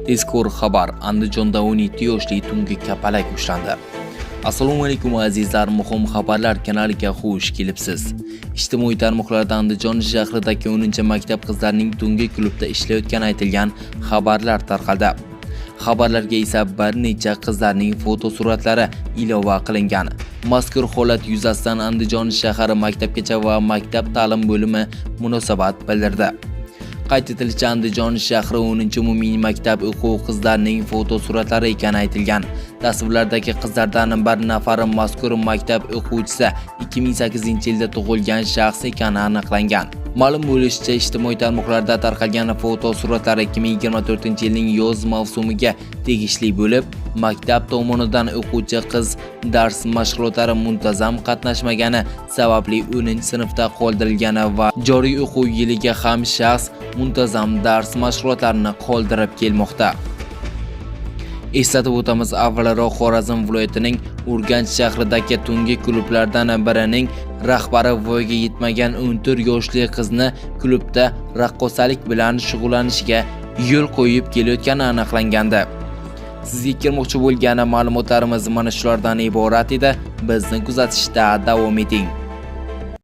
Tezkor xabar: Andijonda 17 yoshli tungi kapalak ushlandi. Assalomu alaykum, azizlar, Muhim xabarlar kanaliga xush kelibsiz. Ijtimoiy tarmoqlarda Andijon shahridagi 10-maktab qizlarining tungi klubda ishlayotgani aytilgan xabarlar tarqaldi. Xabarlarga esa bir necha qizlarning fotosuratlari ilova qilingan. Mazkur holat yuzasidan Andijon shahari maktabgacha va maktab ta'lim bo'limi munosabat bildirdi. Qayd etilishicha, Andijon shahri 10-umumiy maktab o'quv qizlarining fotosuratlari ekani aytilgan. Tasvirlardagi qizlardan bir nafari mazkur maktab o'quvchisi, 2008-yilda tug'ilgan shaxs ekani aniqlangan. Ma'lum bo'lishicha, ijtimoiy tarmoqlarda tarqalgan fotosuratlar 2024-yilning yoz mavsumiga tegishli bo'lib, maktab tomonidan o'quvchi qiz dars mashg'ulotlari muntazam qatnashmagani sababli 10-sinfda qoldirilgani va joriy o'quv yiliga ham shaxs muntazam dars mashg'ulotlarini qoldirib kelmoqda. Eslatib o'tamiz, avvalroq Xorazm viloyatining Urganch shahridagi tungi klublardan birining rahbari voyaga yetmagan 14 yoshli qizni klubda raqqosalik bilan shug'ullanishiga yo'l qo'yib kelayotgani aniqlangandi. Sizga yetkazmoqchi bo'lgan ma'lumotlarimiz mana shulardan iborat edi. Bizni kuzatishda davom eting.